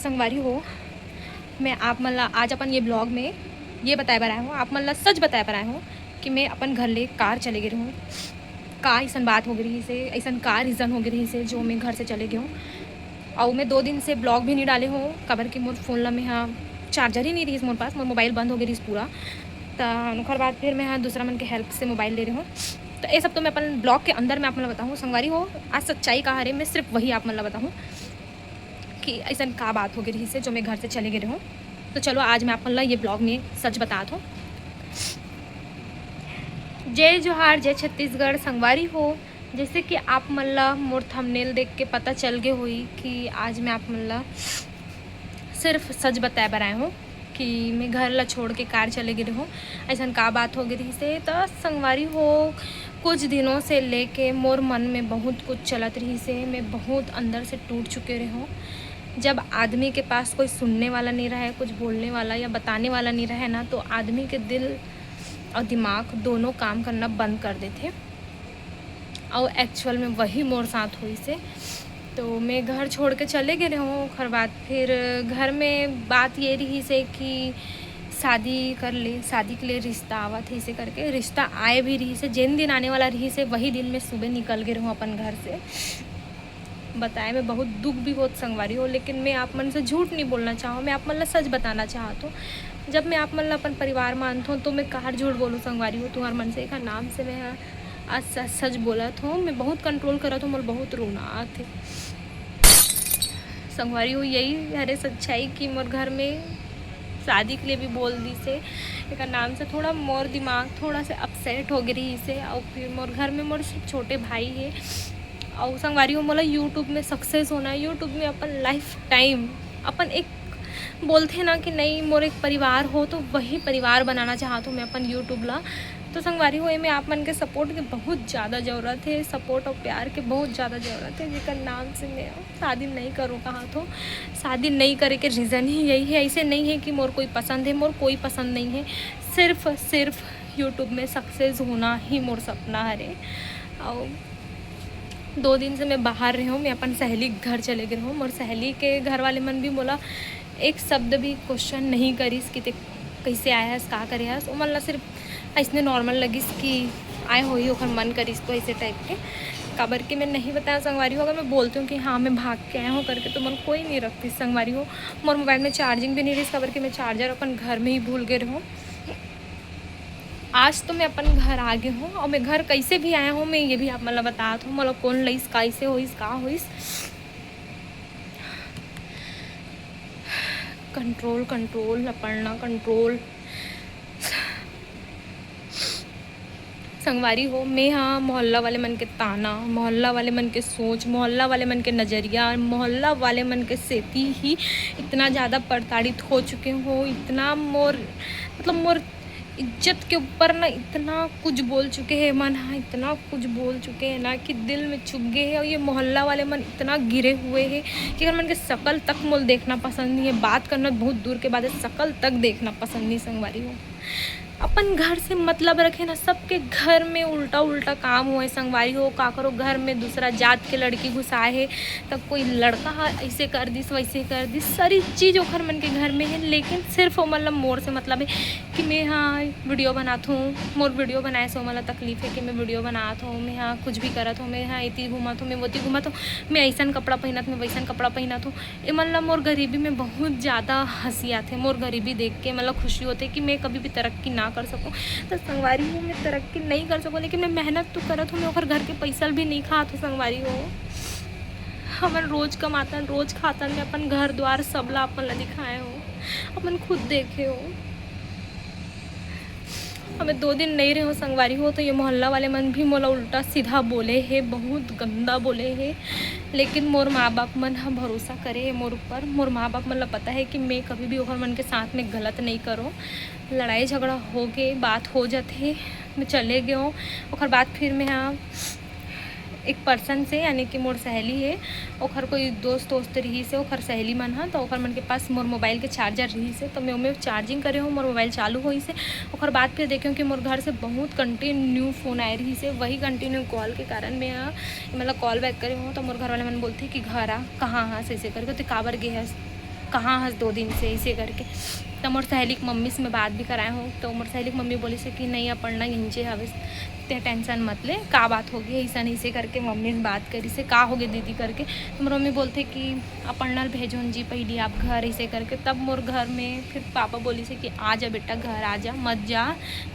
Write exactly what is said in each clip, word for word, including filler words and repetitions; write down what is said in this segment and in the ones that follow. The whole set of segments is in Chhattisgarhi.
संगवारी हो, मैं आप मन ला आज अपन ये ब्लॉग में ये बताए बर आए हूँ, आप मन ला सच बताए बर आए हूँ कि मैं अपन घर ले कार चले गे रहूँ। का अइसन बात हो गे रहिस हे, अइसन का रीज़न हो गे रहिस हे जो मैं घर से चले गे हूँ। अउ मैं दो दिन से ब्लॉग भी नहीं डाले हूँ, काबर कि मोर फ़ोन ला मैं हा चार्जर ही नहीं रहिस मोर पास, मोर मोबाइल बंद हो गे रहिस पूरा। त ओकर बाद फिर मैं हा दूसरा मन के हेल्प से मोबाइल ले रहे हूँ। तो ये सब तो मैं अपन ब्लॉग के अंदर में आप मन ला बताहूँ। संगवारी हो, आज सच्चाई का हरे, मैं सिर्फ वही आप मन ला बताहूँ कि अइसन का बात हो गे रहिस हे जो मैं घर से चले गे रहूँ। तो चलो, आज मैं आप मन ला ये ब्लॉग में सच बतात हूँ। जय जोहार, जय छत्तीसगढ़। संगवारी हो, जैसे कि आप मन ला मोर थंबनेल देख के पता चल गे होही कि आज मैं आप मन ला सिर्फ सच बताए बर आए हूँ कि मैं घर ला छोड़ के कार चले गे रहूँ। अइसन का बात हो गे रहिस हे? त संगवारी हो, कुछ दिनों से लेके मोर मन में बहुत कुछ चलत रहिस हे। मैं बहुत अंदर से टूट चुके रहूँ। जब आदमी के पास कोई सुनने वाला नहीं रहे, कुछ बोलने वाला या बताने वाला नहीं रहे ना, तो आदमी के दिल और दिमाग दोनों काम करना बंद कर देथे। अउ एक्चुअल में वही मोर साथ होइस हे। तो मैं घर छोड़ के चले गे रहूँ। ओकर बाद फिर घर में बात ये रहिस हे कि शादी कर ले, शादी के लिए रिश्ता आवत हे, ऐसे करके रिश्ता आए भी रहिस हे। जेन दिन आने वाला रहिस हे, वही दिन मैं सुबह निकल गे रहूँ अपन घर से। बताए में बहुत दुख भी होत संगवारी हो, लेकिन मैं आप मन से झूठ नहीं बोलना चाहूँ, मैं आप मन ला सच बताना चाहत हूँ। जब मैं आप मन ला अपन परिवार मानत हूँ, तो मैं काहर झूठ बोलूँ संगवारी हो? तुहर मन से एकर नाम से मैं ह आज सच, सच बोलत हूँ। मैं बहुत कंट्रोल करत हूँ, मोर बहुत रोना आथे संगवारी हो। यही हरे सच्चाई कि मोर घर में शादी के लिए भी बोल दिस हे। एकर नाम से थोड़ा मोर दिमाग थोड़ा से अपसेट हो गे रहिस हे। अउ फिर मोर घर में मोर सिर्फ छोटे भाई हे। अउ संगवारी हो, मोला YouTube में सक्सेस होना हे, YouTube में अपन लाइफ टाइम, अपन एक बोलथे ना कि नहीं, मोर एक परिवार हो, तो वही परिवार बनाना चाहत हूँ मैं अपन YouTube ला। तो संगवारी हो, एमे आप मन के सपोर्ट के बहुत ज़्यादा ज़रूरत हे, सपोर्ट और प्यार के बहुत ज़्यादा ज़रूरत हे, जेकर नाम से मैं शादी नहीं करूँ कहत हूँ। शादी नहीं करे के रीज़न ही यही हे। ऐसे नहीं हे कि मोर कोई पसंद हे, मोर कोई पसंद नहीं हे, सिर्फ, सिर्फ YouTube में सक्सेस होना ही मोर सपना हरे। अउ दो दिन से मैं बाहर रहे हूँ, मैं अपन सहेली के घर चले गे रहूँ। मोर सहेली के घर वाले मन भी मोला एक शब्द भी क्वेश्चन नहीं करिस कि ते कैसे आए हस, का करे हस। ओमन ला सिर्फ अइसने नॉर्मल लगिस कि आए होही, ओकर मन करिस तो ऐसे टाइप के। काबर के मैं नहीं बताया संगवारी हो, अगर मैं बोलती हूँ कि हाँ, मैं भाग के आया हूँ करके, तो मन कोई नहीं रखती संगवारी हो। मोर मोबाइल में चार्जिंग भी नहीं रहिस, काबर के मैं चार्जर अपन घर में ही भूल गे रहूँ। आज तो मैं अपन घर आ गे हूँ, और मैं घर कैसे भी आया हूँ, मैं ये भी आप मन ला बतात हूँ, मोला कौन लइस, कैसे होइस, का होइस। Control, control, Aparna, control. संगवारी हो, मैं हा मोहल्ला वाले मन के ताना, मोहल्ला वाले मन के सोच, मोहल्ला वाले मन के नज़रिया, मोहल्ला वाले मन के सेती ही इतना ज़्यादा प्रताड़ित हो चुके हूँ। इतना मोर, मतलब, मोर इज्जत के ऊपर ना इतना कुछ बोल चुके हैं मन हा, इतना कुछ बोल चुके हैं ना कि दिल में चुभ गए हैं। और ये मोहल्ला वाले मन इतना गिरे हुए हैं कि अगर मन के शकल तक मोल देखना पसंद नहीं है, बात करना बहुत दूर के बात है, शकल तक देखना पसंद नहीं संगवारी हो। अपन घर से मतलब रखे ना, सबके घर में उल्टा उल्टा काम होए संगवारी हो। काकरो घर में दूसरा जात के लड़की घुसाए है, तब कोई लड़का हा ऐसे कर दिस, वैसे कर दिस, सारी चीज़ ओखर मन के घर में है, लेकिन सिर्फ ओमन ला मोर से मतलब है कि मैं हा वीडियो बनात हूँ, मोर वीडियो बनाए से ओमन ला तकलीफ है कि मैं वीडियो बनात हूँ, मैं हा कुछ भी करत हूँ, मैं हा एती घूमत हूँ, मैं वोती घूमत हूँ, मैं ऐसन कपड़ा पहनत, मैं वैसन कपड़ा पहनत हूँ। एमन ला मोर गरीबी में बहुत ज़्यादा हँसी आथे, मोर गरीबी देख के एमन ला खुशी होथे कि मैं कभी भी तरक्की ना कर सकूँ। तो संगवारी हो, मैं तरक्की नहीं कर सकूँ, लेकिन मैं मेहनत तो करत हूँ, मैं ओखर घर के पैसा भी नहीं खात हूँ संगवारी हो। हमन रोज कमातन, रोज खातन, मैं अपन घर द्वार सब ला अपन ला दिखाए हो, अपन खुद देखे हो। अब मैं दो दिन नहीं रहे हो संगवारी हो, तो ये मोहल्ला वाले मन भी मोला उल्टा सीधा बोले हे, बहुत गंदा बोले हे। लेकिन मोर माँ बाप मन ह भरोसा करे हे मोर ऊपर। मोर माँ बाप मन ला पता है कि मैं कभी भी ओखर मन के साथ में गलत नहीं करो। लड़ाई झगड़ा हो गए, बात हो जाथे, मैं चले गए हूँ। ओखर बाद फिर मैं हा एक पर्सन से, यानी कि मोर सहेली हे, ओखर कोई दोस्त वोस्त रहिस हे, ओखर सहेली मन ह, तो ओखर मन के पास मोर मोबाइल के चार्जर रहिस हे, तो मैं ओमे चार्जिंग करे हूँ, मोर मोबाइल चालू होइस हे। ओखर बाद फिर देखे हूँ कि मोर घर से बहुत कंटिन्यू फ़ोन आए रहिस हे, वही कंटिन्यू कॉल के कारण मैं ह, मतलब, कॉल बैक करे हूँ, तो मोर घर वाले मन बोलथे कि घर आ, कहाँ हस, ऐसे करके, तो काबर गे हस? कहाँ हस दो दिन से, ऐसे करके। तो मोर सहेली के मम्मी से मैं बात भी कराए हूँ, तो मोर सहेली के मम्मी बोलिस हे कि नहीं, अपर्णा यहीं चे हवे, ते टेंशन मत ले, का बात होगे, ऐसा नहीं, ऐसे करके मम्मी से बात करिस हे, का होगे दीदी करके। तो मोर मम्मी बोलथे कि अपर्णा ल भेजोन जी पहली आप घर, ऐसे करके। तब मोर घर में फिर पापा बोलिस हे कि आ जा बेटा, घर आ जा, मत जा,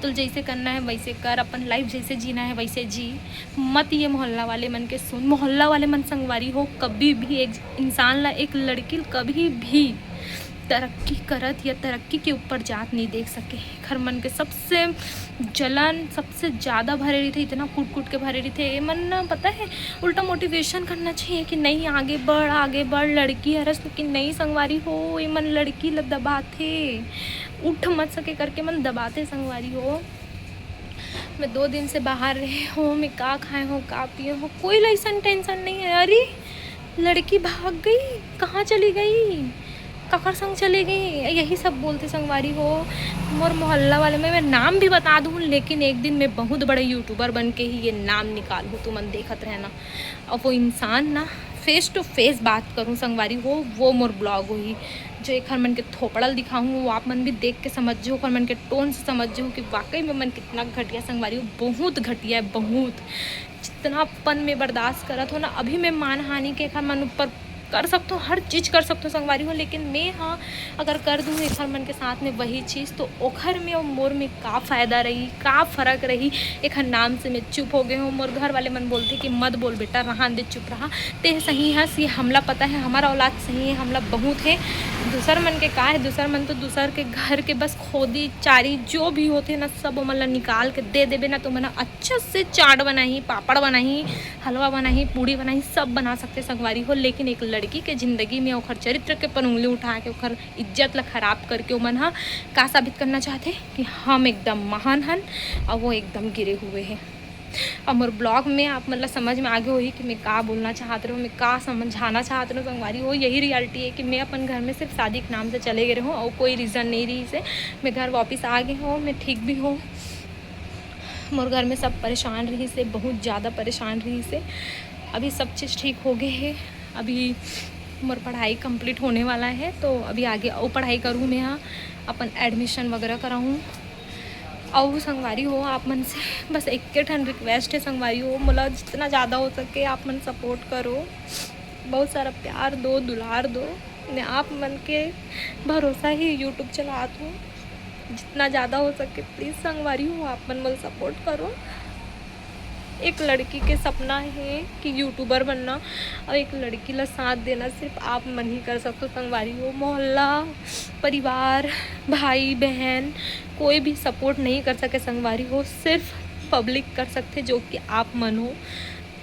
तुल जैसे करना है वैसे कर, अपन लाइफ जैसे जीना है वैसे जी, मत ये मोहल्ला वाले मन के सुन। मोहल्ला वाले मन, संगवारी हो, कभी भी एक इंसान ला, एक लड़की ला कभी भी तरक्की करत या तरक्की के ऊपर जात नहीं देख सके। एखर मन के सबसे जलन सबसे ज़्यादा भरे रहिथे, इतना कूट कूट के भरे रहिथे। ये मन ना, पता है, उल्टा मोटिवेशन करना चाहिए कि नहीं, आगे बढ़, आगे बढ़, लड़की हरस। लेकिन नहीं संगवारी हो, ये मन लड़की ला दबाथे, उठ मत सके करके मन दबाथे संगवारी हो। मैं दो दिन से बाहर रहे हूँ, मैं का खाए हूँ, का पिए हूँ, कोई ला ऐसन टेंशन नहीं है। अरे, लड़की भाग गई, कहाँ चली गई, काकर संग चली गई, यही सब बोलथे संगवारी हो। मोर मोहल्ला वाले में मैं नाम भी बता दूँ, लेकिन एक दिन मैं बहुत बड़े यूट्यूबर बन के ही ये नाम निकालहूँ, तुमन देखत रहना। और वो इंसान ना, फेस टू फेस बात करूँ संगवारी हो, वो मोर ब्लॉग होही। जो एखर मन के थोपड़ल दिखाहूँ, वो आप मन भी देख के समझ जाहू, ओखर मन के टोन से समझ जाहू कि वाकई में मन कितना घटिया संगवारी हो, बहुत घटिया है, बहुत। जितना पन मैं बर्दाश्त करत हो ना, अभी मैं मानहानि के एखर मन ऊपर कर सकथो, हर चीज़ कर सकथो संगवारी हो, लेकिन मैं, हाँ, अगर कर दूँ एखर मन के साथ में वही चीज़, तो ओखर में और मोर में का फ़ायदा रही, का फ़र्क रही? एखर नाम से मैं चुप हो गए हूँ। मोर घर वाले मन बोलथे कि मत बोल बेटा, रहा दे, चुप रहा, ते सही हस, ये हमला पता है, हमारा औलाद सही है, हमला बहुत है। दूसर मन के का है, दूसर मन तो दूसर के घर के बस खोदी चारी जो भी होथे ना, सब ओमन ला निकाल के दे देबे ना, तो ओमन ह अच्छा से चाट बनाही, पापड़ बनाही, हलवा बनाही, पूड़ी बनाही, सब बना सकथे संगवारी हो। लेकिन एक लड़की के जिंदगी में ओखर चरित्र के पर उंगली उठा के ओखर इज्जत ला खराब करके ओमन ह का साबित करना चाहथे कि हम एकदम महान हन और वो एकदम गिरे हुए हैं। अब मोर ब्लॉग में आप मन ला समझ में आगे होही कि मैं का बोलना चाहत रहूँ, मैं का समझाना चाहत रहूँ संगवारी हो। यही रियलिटी है कि मैं अपन घर में सिर्फ शादी के नाम से चले गए रहूँ और कोई रीज़न नहीं रहिस हे। मैं घर वापस आ गए हूँ, मैं ठीक भी हूँ। मोर घर में सब परेशान रहिस हे, बहुत ज़्यादा परेशान रहिस हे। अभी सब चीज़ ठीक हो गए है। अभी मोर पढ़ाई कंप्लीट होने वाला है, तो अभी आगे अउ पढ़ाई करूँ मैं, हाँ, अपन एडमिशन वगैरह कराऊँ। अउ संगवारी हो, आप मन से बस एक ठन रिक्वेस्ट है संगवारी हो, मोला जितना ज़्यादा हो सके आप मन सपोर्ट करो, बहुत सारा प्यार दो, दुलार दो। मैं आप मन के भरोसा ही यूट्यूब चलात हूँ, जितना ज़्यादा हो सके प्लीज़ संगवारी हो, आप मन मोला सपोर्ट करो। एक लड़की के सपना है कि यूट्यूबर बनना, और एक लड़की ला साथ देना सिर्फ आप मन ही कर सकते हो संगवारी हो। मोहल्ला, परिवार, भाई बहन, कोई भी सपोर्ट नहीं कर सके संगवारी हो, सिर्फ पब्लिक कर सकते जो कि आप मन हो।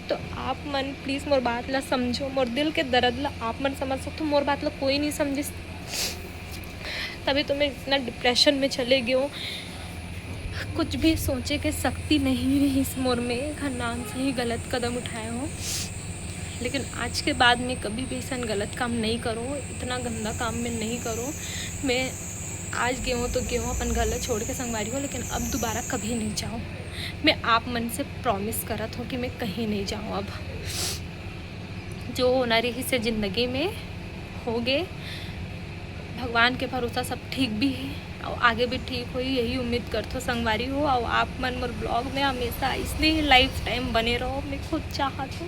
तो आप मन प्लीज़ मोर बात ला समझो, मोर दिल के दर्द ला आप मन समझ सकते हो, मोर बात ला कोई नहीं समझिस, तभी तो मैं इतना डिप्रेशन में चले गए हूँ। कुछ भी सोचे के शक्ति नहीं रहिस मोर में, एखर नाम से ही गलत कदम उठाए हो। लेकिन आज के बाद मैं कभी भी ऐसा गलत काम नहीं करूँ, इतना गंदा काम मैं नहीं करूँ। मैं आज गए हूँ तो गए हूँ, अपन घर ला छोड़ के संगवारी हो, लेकिन अब दोबारा कभी नहीं जाऊँ। मैं आप मन से प्रॉमिस करत हूँ कि मैं कहीं नहीं जाऊँ अब। जो होना रहिस हे जिंदगी में, हो गए। भगवान के भरोसा सब ठीक भी है और आगे भी ठीक होही, यही उम्मीद करथो संगवारी हो। और आप मन मोर ब्लॉग में हमेशा इसलिए लाइफ टाइम बने रहो, मैं खुद चाहत हूँ।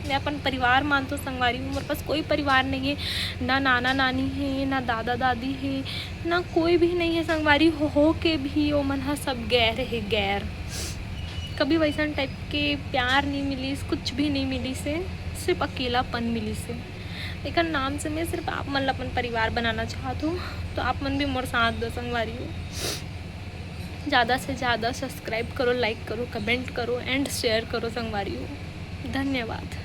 मैं अपन परिवार मानतो संगवारी हो, मोर पास कोई परिवार नहीं है, ना नाना नानी है, ना दादा दादी है, ना कोई भी नहीं है संगवारी हो, हो के भी वो मन ह सब गैर है, गैर। कभी वैसन टाइप के प्यार नहीं मिलिस, कुछ भी नहीं मिलिस हे, सिर्फ अकेलापन मिलिस हे। एकर नाम से मैं सिर्फ आप मन ला अपन परिवार बनाना चाहत हूँ, तो आप मन भी मोर साथ दो संगवारी हो। ज़्यादा से ज़्यादा सब्सक्राइब करो, लाइक करो, कमेंट करो and शेयर करो संगवारी हो। धन्यवाद।